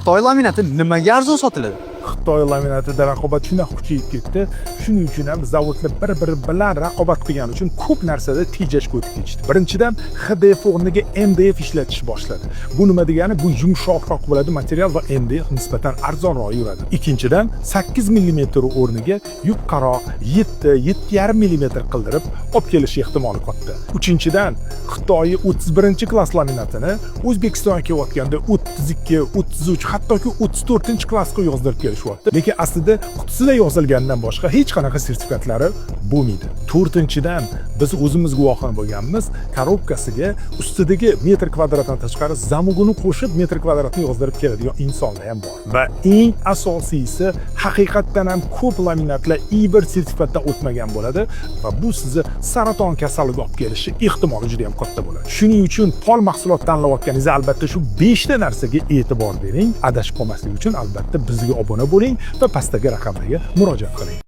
Xitoy laminati nimaga arzon sotiladi? Xitoy laminatida raqobat shunaqa kuchayib ketdi. Shuning uchun ham zavodlar bir biri bilan raqobat qilgani uchun ko'p narsada tejashga o'tib ketishdi. Birinchidan, HDF o'rniga MDF ishlatish boshladi. Bu nima degani? Bu yumshoqroq bo'ladi material va MDF nisbatan arzonroq yuradi. Ikkinchidan, 8 mm o'rniga yupqaroq 7, 7,5 mm qildirib olib kelish ehtimoli katta. Uchinchidan, Xitoy 31 klass laminatini O'zbekistonga kelayotganda 32, 33, hattoki 34 klassga yozdirib kelishyapti. Lekin aslida qutisida yozilganidan boshqa hech qanaqa sertifikatlari bo'lmaydi. To'rtinchidan, biz o'zimiz guvohini bo'lganmiz, korobkasiga ustidagi metr kvadratdan tashqari замок ini qo'shib metr kvadratni yozdirib keladigan insonlar ham bor. Va eng asosiysi, haqiqatdan ham ko'p laminatlar I1 sertifikatdan o'tmagan bo'ladi va bu sizni saraton kasalligi olib kelishi ehtimoli juda ham katta bo'ladi. Shuning uchun pol mahsulot tanlayotganingizda albatta shu 5 ta narsaga e'tibor bering. Adashib qolmaslik uchun albatta bizga obuna bo'ling va pastdagi raqamlarga murojaat qiling.